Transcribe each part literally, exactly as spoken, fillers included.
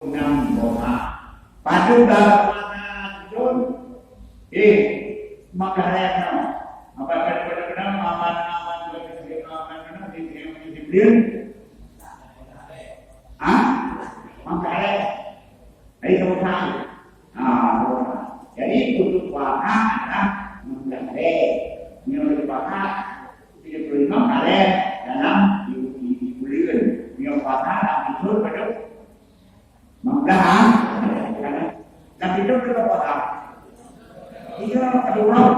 Nam boha. Padub dah mata jun. Eh, makanan no. Apa kata kata kena aman aman kena aman kena di di di. Ah? Makanan. Hai, sama-sama. Ah, jadi, untuk puasa adalah enam belas hari. Nyoe puasa, tiga puluh lima hari dalam di, di, di bulan. Nyoe puasa dalam tiga puluh, lima belas hari. Dalam tiga puluh puasa. Tiga puluh,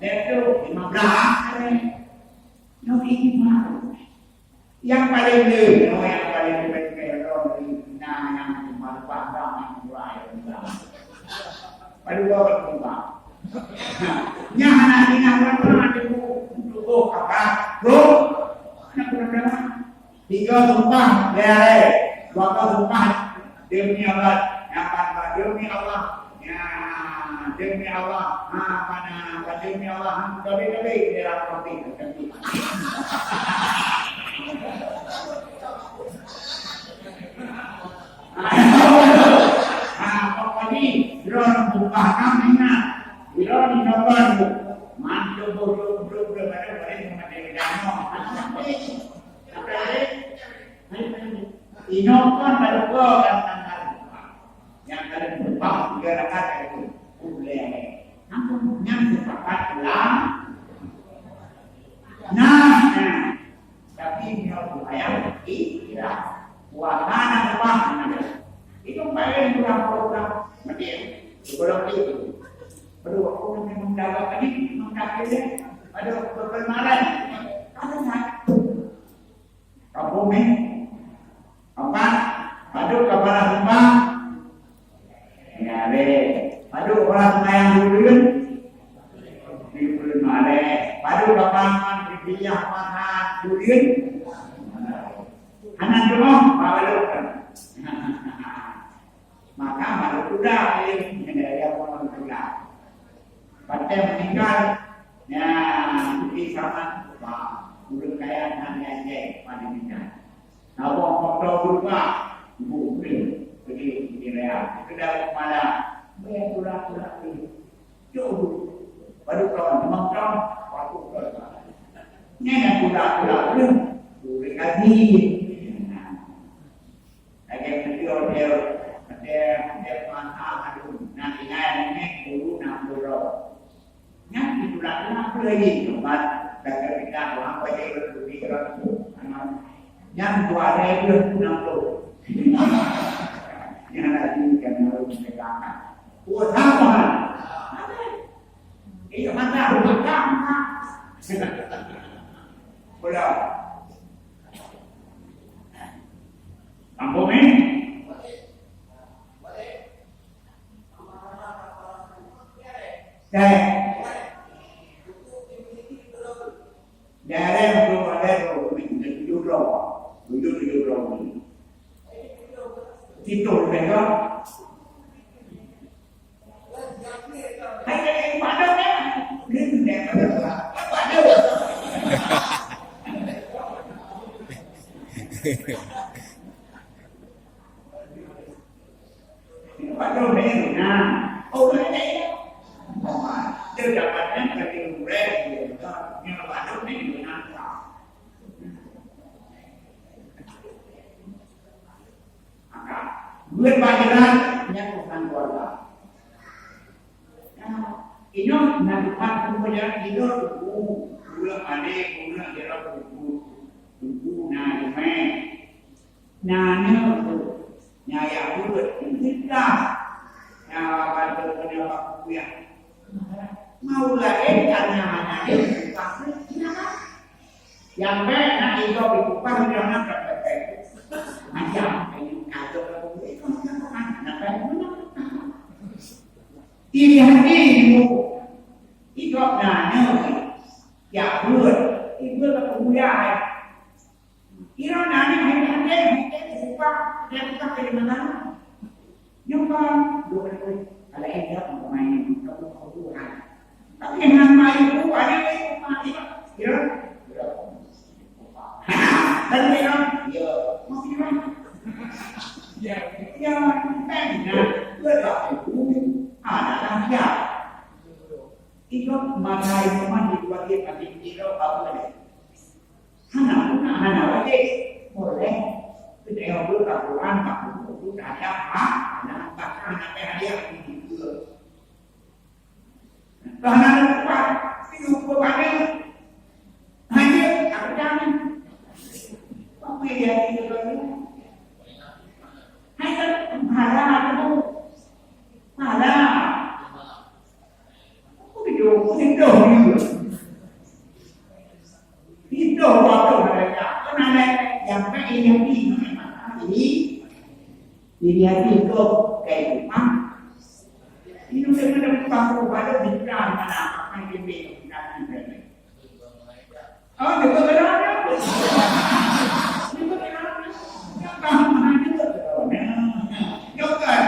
dan itu lima belas hari. Nyoe ini baru. Nyang paleng le, oh, nyang paleng le, na nyang teumpat bang nyang murah nyang murah. Padua berkembang. Nyang anak ingat lama dulu, untuk oh, apa? Bro, anak muda. Tiga tumpah, lere. Dua tumpah, demi Allah. Nyang empat, demi Allah. Ya, demi Allah. Ha, mana? Demi Allah. Ha, tapi, tapi, dia rasa. Ah, pokok jih, droeneuh buka kam ingat. Droeneuh ingat kan, man tuboh, tuboh, tuboh, tuboh, tuboh, tuboh, tuboh, tuboh, tuboh. Inoe kan baru kan tanggal empat. Nyang kalian berubah tiga rakaat itu boleh. Namun nyang sepakat pulang. Nah, nah. Tapi nyoe bukan yang kira. Wahana rumah. Itu paling murah-murah. Mati. Sebelum itu. Aduh, aku memang dah tadi, memang dah kira. Aduh, berkemarin. Ada nak. Kampung ni. Empat. Padub kepala sembah. Ya, leh. Padub kepala sembahyang dua bulan. Dua bulan malam. Padub kepala sembah dua bulan. Anak rumah, bawa lupa. Maka malu kuda, eh, menjadi orang kuda. Pakai meninggal, ya, pergi sama, wah, urang kaya nak diajak pada meninggal. Nawang motor berubah, ibu beri, pergi, pergi raya. Kita dah malam, bayar pula-pula pergi. Jauh dulu. Baru kawan, memang kawan, waktu kawan. Ini yang kuda-kuda belum, urang kaji. Lagèe meunyoe dia, dia, dia masa adu, na tinggai nyan guru na guru. Nyan ditulak-tulak lagi tempat, dan ketika orang baca itu, nyan dua ribu enam puluh. Nyan lagi kan harus mereka. Oh, sama. Iya, mata, mata, mata. Bola. Kampung ni. Cek. Daerah untuk ada dua puluh tujuh orang. Tujuh, tujuh orang ni. Situ mereka. Hai, hai, hai, padam ya. Ni, ni, padam. Padam. Padum ni, nah. Oh, boleh tak ya? Dia dapatnya bagi murid, dia, yang padum ni, nah. Maka, buat pelajaran, yang bukan keluarga. Nah, ini, nah, tempat pelajaran tidur, buku, bulan mandi, bulan jalan, buku, buku, nah, jemai. Nyan nyoe tu, nyang jak buet, teuka. Nyang bantu keuneuk bak kupiah. Mau laén ka nyan hana lé, pasti nyan. Nyang bèk na igob di kupah, nyang na bèk-bèk. Macam, kayu kajok lagu, eh, kamu jangan, na bèk guna. Iri hati ilmu. Igob na nyoe, jak buet, ibuet bak kupiah, eh. Kira nani hai tante, hai tante, suka, dia buka dari mana? Nyumbang, dua kali. Kalau eh, dia mau main, kamu tahu Tuhan. Tapi yang main itu, ada yang mati. Kira? Kira. Dan dia, ya, mau kira? Ya, ya. Nah, beureukat itu adalah dia. Itu mata iman di dua dia pasti tidak apa. Hana guna, hana wajéb. Boleh. Kita yang berkakuan, kakuan itu tak ada hak. Hana, bahkan hana payah hadiah. Bah hana tempat, di rupa mana? Hanya aku jangan. Apa yang dia tinggal? Hanya pahala tu. Pahala. Apa dia? Apa dia? Itu waktu mereka. Kan ada yang baik yang di ini. Jadi hati itu kehidupan. Ini udah pada bukan baru bicara mana apa yang dia nanti. Oh, dia bergerak. Dia bergerak. Yang tahu mana dia bergerak. Jawab.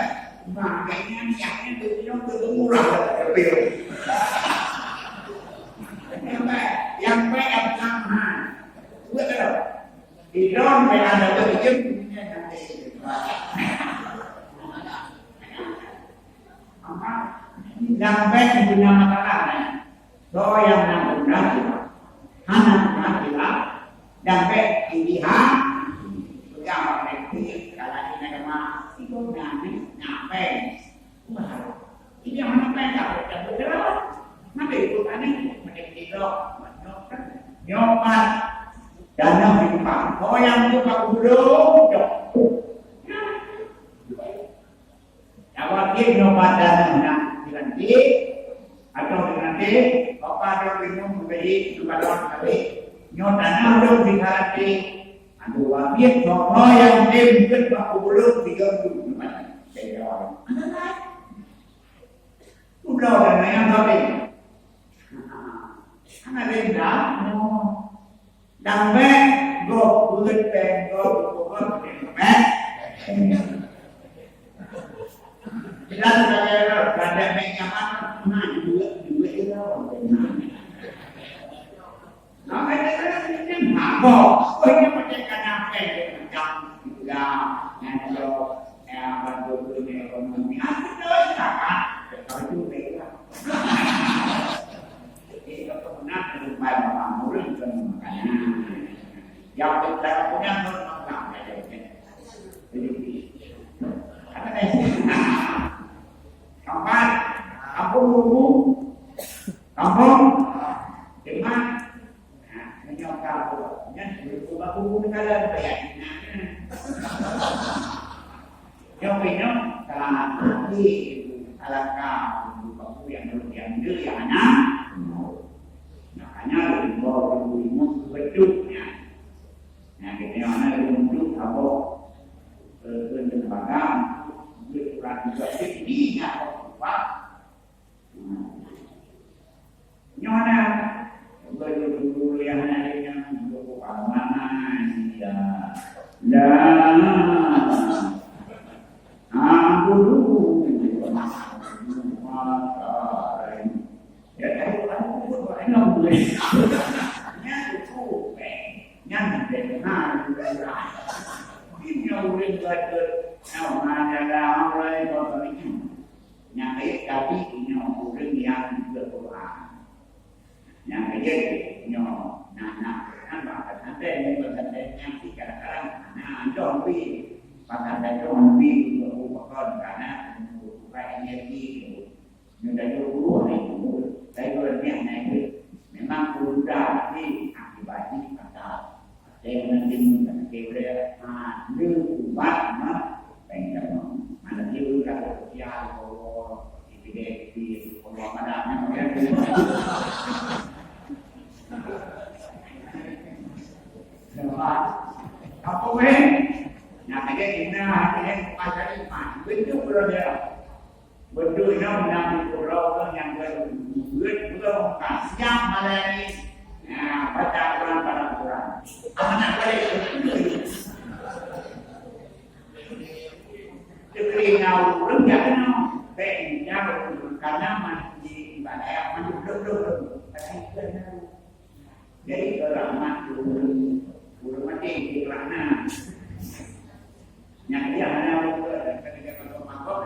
Makanya niatnya tu yang bermurah. Yang baik, yang baik yang tahu. Buat apa? Idong pe ada tu jem. Nyang bèk guna masalah nyan. Soe nyang na guna sila, hana guna sila, nyang bèk pilihan. Peugah orang lain, kalau di agama, itu nanti ngapain? Jadi hana payah takot, takot jalan. Nabi Ibrahim ni, macam tiga, nyopat. Dana hidup. Kau yang tu aku belum, cok. Jawab dia nyopat dana nak diganti, atau diganti, apa ada bingung beli, tu kalau tadi, nyopat dana belum diganti. Aduh, habis, semua yang dia mungkin aku belum tiga puluh. Saya jawab. Udah, dan yang tadi. Kan ada yang dah, oh. Dan bèk gob peuet pèng gob peuet pèng. Dan saya ada bèk nyaman, nah, duit, duit itu orang. Nah, ada, ada, ada, ada, mabok. Oh, ini macam kena pèng, macam gula, nganjok, ya, bantu dunia ekonomi. Aku tahu cakap, tahu juga. Jadi, kalau pernah jumpa orang murid, bukan makanya. Yang kita punya, orang makan, ya, ya, ya. Jadi, apa nih? Kampung, kampung dulu. Kampung, di mana? Nah, meunyoe ka buet nyan, ureueng baku negara bayar. Nyoe meunyoe ka lagi alangkah baku yang belum diambil, yang hana. Makanya ureueng baku beutôi nyan. Nah, kita yang hana ureueng baku saboh, eh, lembaga untuk buat orang juga. Jadi, ini nyata. Nyoe na, guru-guru nyang na lé nyan, guru keamanan, ya. Lah. Ah, guru. Ya, ayo, ayo, ayo, ayo, ayo. Nyan guru, eh. Nyan guru. Ini ureueng belajar. Nah, mana ada orang lain, orang lain. Nyang kayém Nabi nyoe ureueng nyang geuquran. Nyang kayém nyoe na-na kan bak pesantren, nyoe pesantren nyang si kadang-kadang na andong pi. Pesantren tu pi untuk upakon kana untuk buka energi tu. Nyoe dari guru hari tu, dari guru ni naik tu. Memang guru dah tapi akibat ni kata. Saya nanti mungkin kira, ah, lu kuat mah, pengen mau. Mana dia udah kerja, oh, di bidang di, oh, mana yang dia. Apa weh? Nah, dia kena, dia pasal iman. Betul kalau dia. Beutôi nyoe meunang di pulo nyoe nyang geuh, geuh, geuh, ka siap malam ni. Nah, baca Quran, baca Quran. Amanah balik, beutôi. Diberi nyawa ureueng jak keunoe. Bèk jak ureueng, karena masjid ibadah mandum dong-dong. Tapi keunoe. Jadi, keu rahmat ureueng, ureueng maté di rahmat. Nyang dia hana ureueng, ketika kau mabok,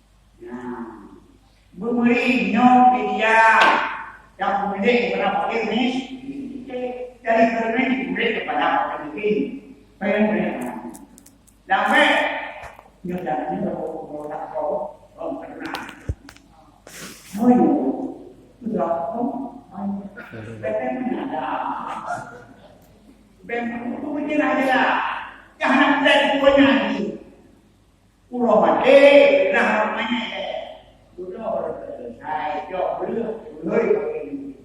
Nyoe media nyang peumilék kepada fakir miskin. Dari fakir miskin peumilék kepada fakir miskin. Payah boleh. Lam bèk. Nyoe dah nyoe roh, roh tak roh, roh kena. Nyoe, sudah roh, bèk mana ada. Bèk mana tu je lah, je lah. Jangan nak bèk tu banyak lagi. Uroe maté, nah, manyét. Uroe selesai, jok beuleue, beuleue bagi.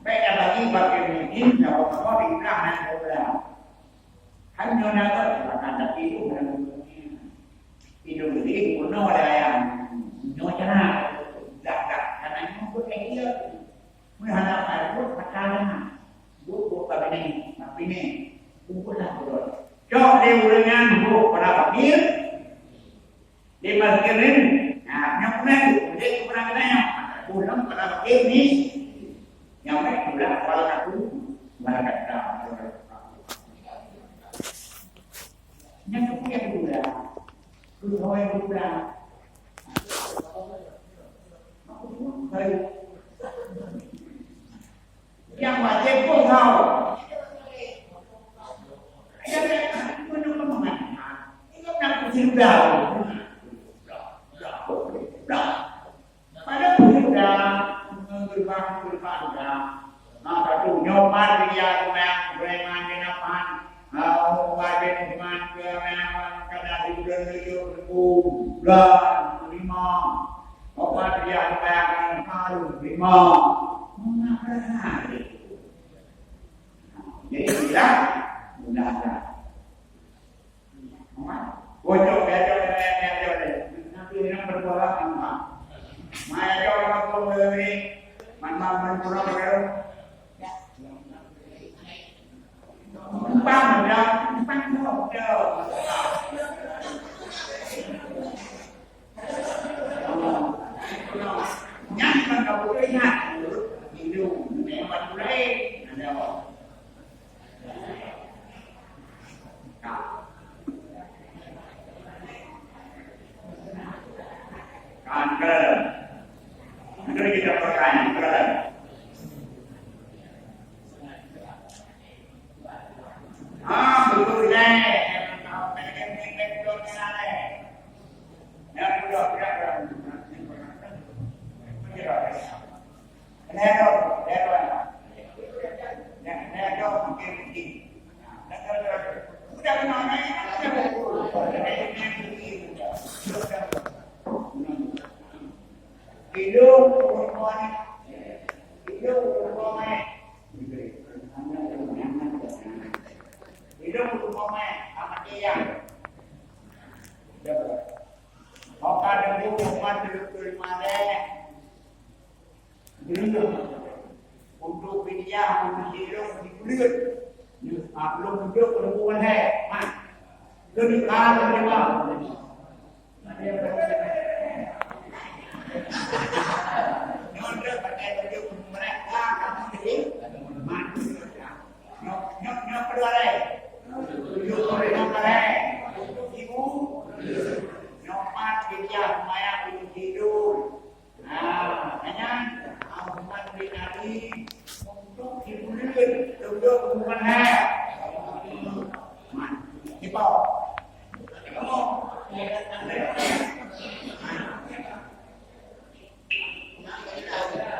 Bèk tabagi bagi miskin, sama-sama di belah, na di belah. Kan nyoe na silakan, tapi itu bukan. Itu beli, kuno ada yang nyoe cara. Dah, dah, karena nyoe pun kayak gitu. Meuhana patot mata leuha. Buet-buet ka binéh, ka binéh. Kumpullah buet. Cok lé ureueng nyan buet pada fakir. Lé fakir nyan, nah, nyoe pernah tu, lé pernah kena nyoe. Pulang pada fakir ni. Nyampe pula kuala satu, kuala kata. Nyang keupeu nyang pula. Keuhôi pula. Nyang wajéb pun hôi. Nyang laén pun hôi. Ingat nak kuseudah. Pada pemuda, menggerbang-gerbang dah. Maka tu nyoman dia rumah Sulaiman bin Affan. Umar bin Utsman, Sulaiman, kada diudah lagi berku. Dah, lima. Umar dia rumah, harus lima. Mengapa hari? Jadi, mudah, mudah. Bocok, bocok, bocok, bocok. Nanti orang berdoa sama. Maya orang pun beri, man, man, man, kurang, kurang. Empang, dah, empang, dah. Nyan kan kamu ingat, hidup, memang mulai ada. Kan, kan. Itu kita pertanyaan, kan. Ah, betul, eh. Ya, betul, ya, betul. Untuk fidyah, untuk dibuleuen. Ah, belum tunjuk, belum bukan hai. Ha. Belum dikal, belum dikal. Nyoe dia pakai baju merah, ah, kamu jadi mati. Nyoe, nyoe, nyoe kedua hari. Tujuh puluh lima hari. Ibu, nyoe mat dia, maya tidur. Nah, makanya, Muhammad bin Ali untuk dibunuh, untuk hukuman hai. Man, dibawa. Kamu.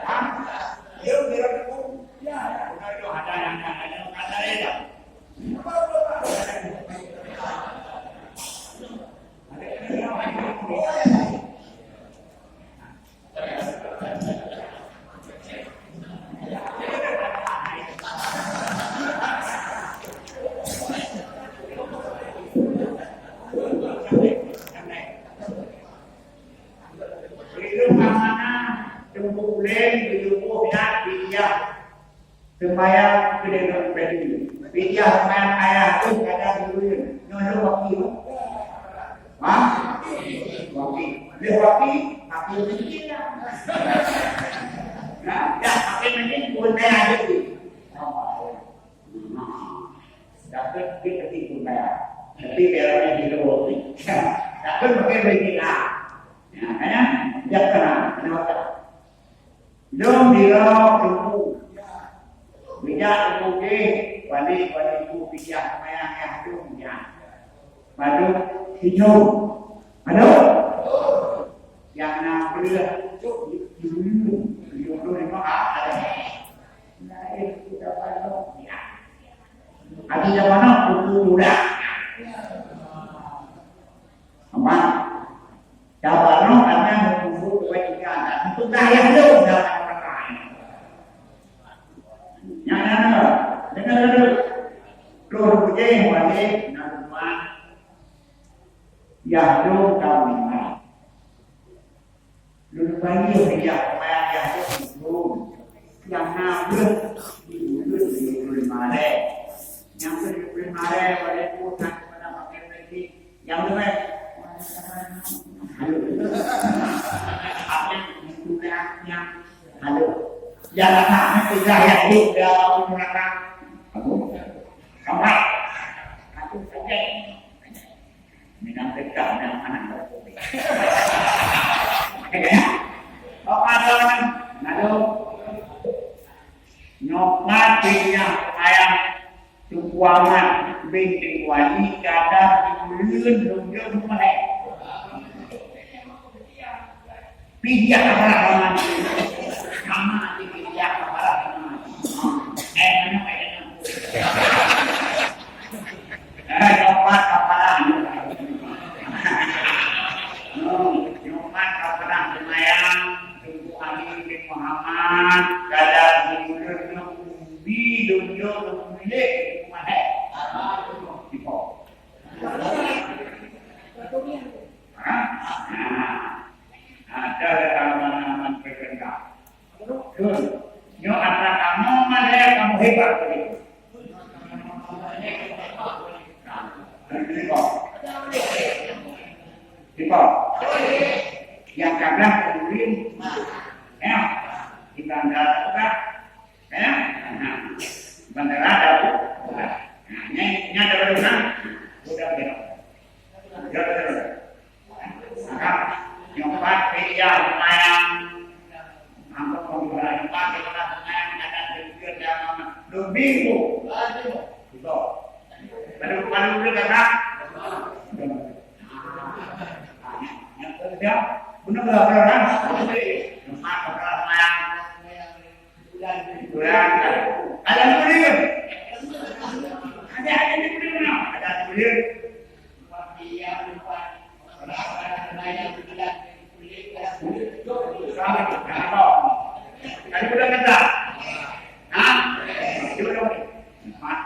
Hah? Dia udah hukum. Ya, ada yang, ada yang kata dia. Ilmu amanah, teungku ulèe, ilmu dat, bijak. Sembahyang keu deungon baju. Bijak sembahyang ayah tu kada dulu. Nyoe lôn wakil. Ha? Wakil. Lé wakil, wakil miskin lah. Nah, dah wakil miskin, pun saya ada tu. Nah, dapat dia ketipu saya. Tapi biar orang di luar ni. Dapat pakai baju lah. Ya, kan? Dia pernah, pernah Lôn sidroe teungku. Bijak teungku jih, wali-wali teungku bijak, seumayang yah lôn bijak. Padub sijeuem. Padub? Nyang na breueh, tujoh ploh lima, tujoh ploh lima, ah, ada. Laén kita padub, ya. Habis zaman now, teungku muda. Aman. Saban nyoe hana meutuju kebajikan dan peugah nyang lôn dalam Al-Quran. Nyang na, deungoe dulu. Troh beujeuet balik na rumah. Yah lôn ka meuninggai. Lôn bayeue yah peumayang yah lôn. Nyang na breueh di ulôn di ulôn malée. Nyang breueh di ulôn malée, walaupun hana kepada pakai lagi. Nyang leubeh. Halo. Apa yang itulah yang halo. Jangan sampai tiga yang hidup dalam neraka. Apa? Aku saja. Minang dekat, minang anak. Oke, ya? Bapak ada orang? Halo. Nyoe pat pih nyang peumayang Teungku Amat bin Teungku Ali, kada diuleuen lôn jeuet rumoh lé. Pih jak ka parah teuma. Sama aja pih jak ka parah teuma. Eh, mana kaya nak? Eh, nyoe pat ka parah. Nyoe, nyoe pat ka parah seumayang. Teungku Ali bin Muhammad, kada diuleuen lôn bi lôn jok lôn milék di rumah hai. Di po. Ha? Nah. Ada aman-aman peugah. Betul. Nyoe anak kamu mana kamu hebat begitu. Nah, ini kok. Di po. Nyang ka blah keudurin. Ya. Di bandara buka. Ya. Nah. Bandara ada buka. Nah, ini, ini ada baru kan? Udah belok. Udah belok. Maka, nyoe pat pih nyang lumayan. Untuk pembukaan empat, kita lumayan ada tujuan yang dua minggu. Betul. Pada, pada udah kata. Yang kerja, benar-benar orang. Empat orang yang bulan, ada tujuan. Ada, ada tujuan. Ada tujuan. Tadi udah kata. Hah? Coba dong. Mat.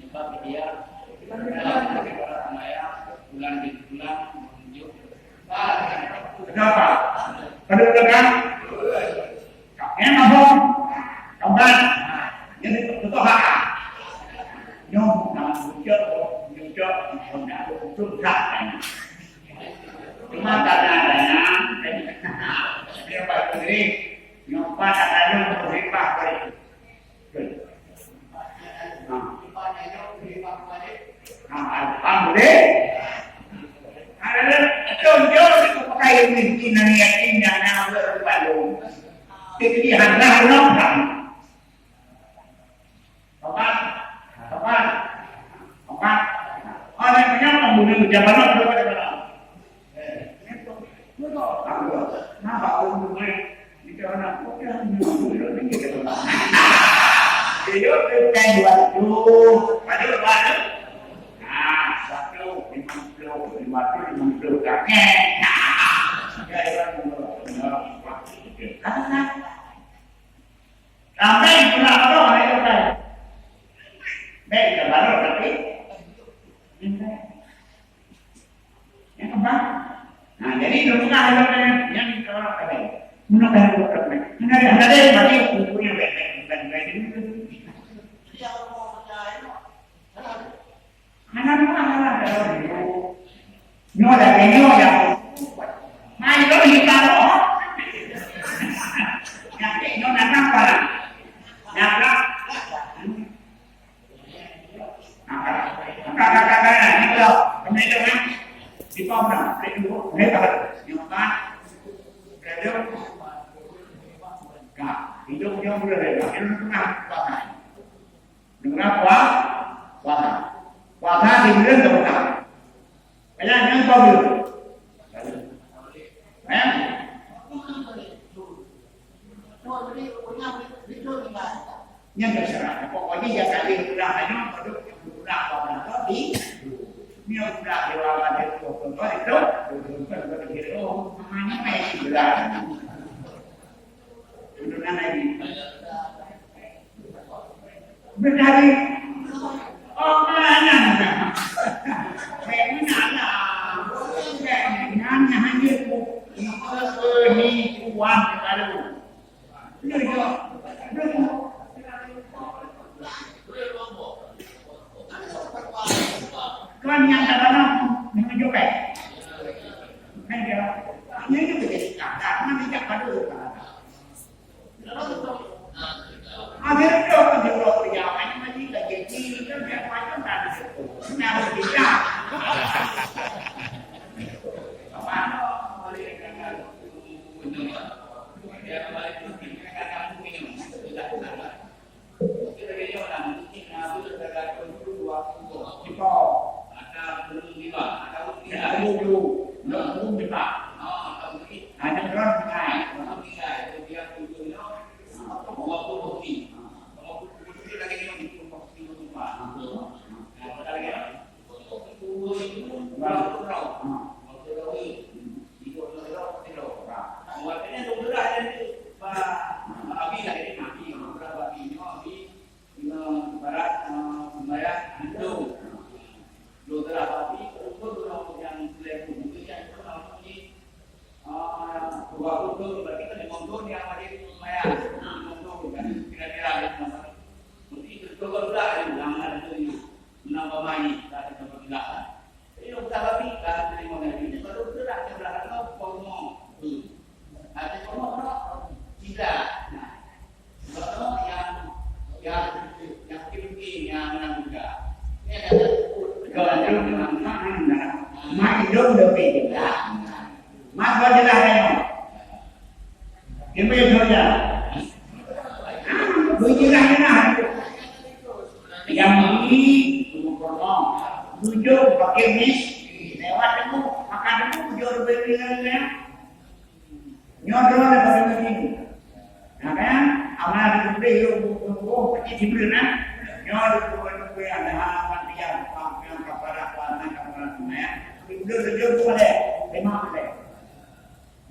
Sebab dia bulan demi bulan menunjuk. Kenapa? Pada udah kan? Nyang abang, kawan, nyang itu, itu hak. Nyong nak ucap, ucap, ucap, ucap, kan. Cuma karena adanya, dia baru diri, nyong pada lalu berubah balik. Nah. Nah, alhamdulillah. Ada betul jauh itu pakai miskin dan yatim dan nak berubah. Jadi hana orang. Tepat, tepat, tepat. Orang yang punya pembunuh zaman now, berapa zaman now? Eh, kenapa orang boleh? Jika anak muda ni, dia tu kan waktu, pada waktu. Nah, satu, lima puluh, lima puluh, lima puluh, kakek. Nah, dia orang yang berapa? Karena sampai pernah apa, orang itu kan. Baik, kita baru, tapi Nyang keempat. Nah, jadi lôn peugah lôn nyan, nyan keu orang laén. Meunyoe ka lôn peugah, hana ada, hana ada mati, buku nyan bèk, bèk, bèk, bèk. Hana ada, hana ada. Nyoe dah, nyoe dah. Mai lôn hitam roh. Nyan, nyoe nak apa? Nak apa? Nyoe bulan raya, nyoe tengah puasa. Tengah pua-, puasa. Puasa di bulan Ramadan. Banyak nyang tahu belum? Eh? Nyan terserah. Pokoknya ya kali udah aja, baru udah apa di, ni udah dewa ada itu, itu, itu, itu, itu, itu, oh, namanya apa ya? Udah lagi. Beutari. Oh, mana? Kayak mana lah? Kayak nyan hanya ku, penipuan baru. Duduk. Duduk. Kan yang dah dalam menunjukkan. Kan dia, ini juga jadi kata, mana tidak pada. Ah, dua puluh thon, berarti kan lima thon yang wajib sembahyang. Lima thon kan, kira-kira ada enam belas. Mesti betul-betul lah, yang mana tu ni? Enam pemain, tak ada enam belas. Jadi, orang tak habis, tak ada lima kali. Ini baru gerak ke belakang, kau ngomong. Hmm. Ada ngomong, no? Tidak. Nah. Contoh yang, yang, yang mungkin, mungkin yang menang juga. Ini ada sebut. Kalau yang menang, menang, menang. Mak hidup lebih jelas. Mak kau jelas kan? Kami kerja. Berjelas-jelas. Yang beli, tunggu korong. Tujuh, pakai mis. Lewat tunggu, makan tunggu, tujuh ribu lima ratus. Nyoe droe lé bak Nabi. Nah, kan? Amanah dibri, oh, oh, oh, pasti dibri, nah. Nyoe dibri, dibri, ada harapan dia, pang, pang, kapara, kuana, kapara, ya. Dibri, dibri, dibri, deh. Lima, deh.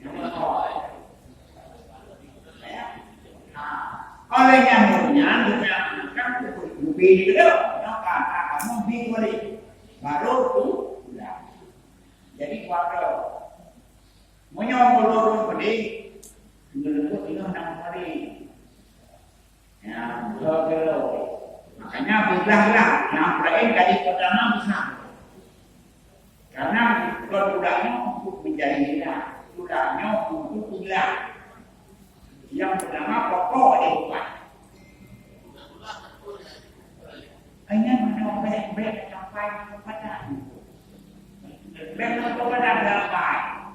Yang mana? Ya. Nah, oleh yang mulia, kita akan lebih dulu. Nah, kata kamu bingung lagi. Baru tu, udah. Jadi, kuadro. Meunyoe ulôn peudeh, meunurot inong nyang peudeh. Ya, beutôi. Makanya beuglah-glah, nyang peulaén kali pertama besar. Karena bukan tulak nyoe untuk menjadi gila, tulak nyoe untuk gila. Yang pertama pokok diubat. Hanya menyoe bèk-bèk sampai keupada. Bèk sampai keupada sampai.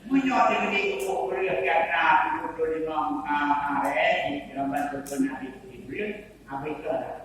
Meunyoe teungoh ikôt beureue gata tujoh ploh limong hari, lambat beutôi Nabi Jibril, habéh keu dah.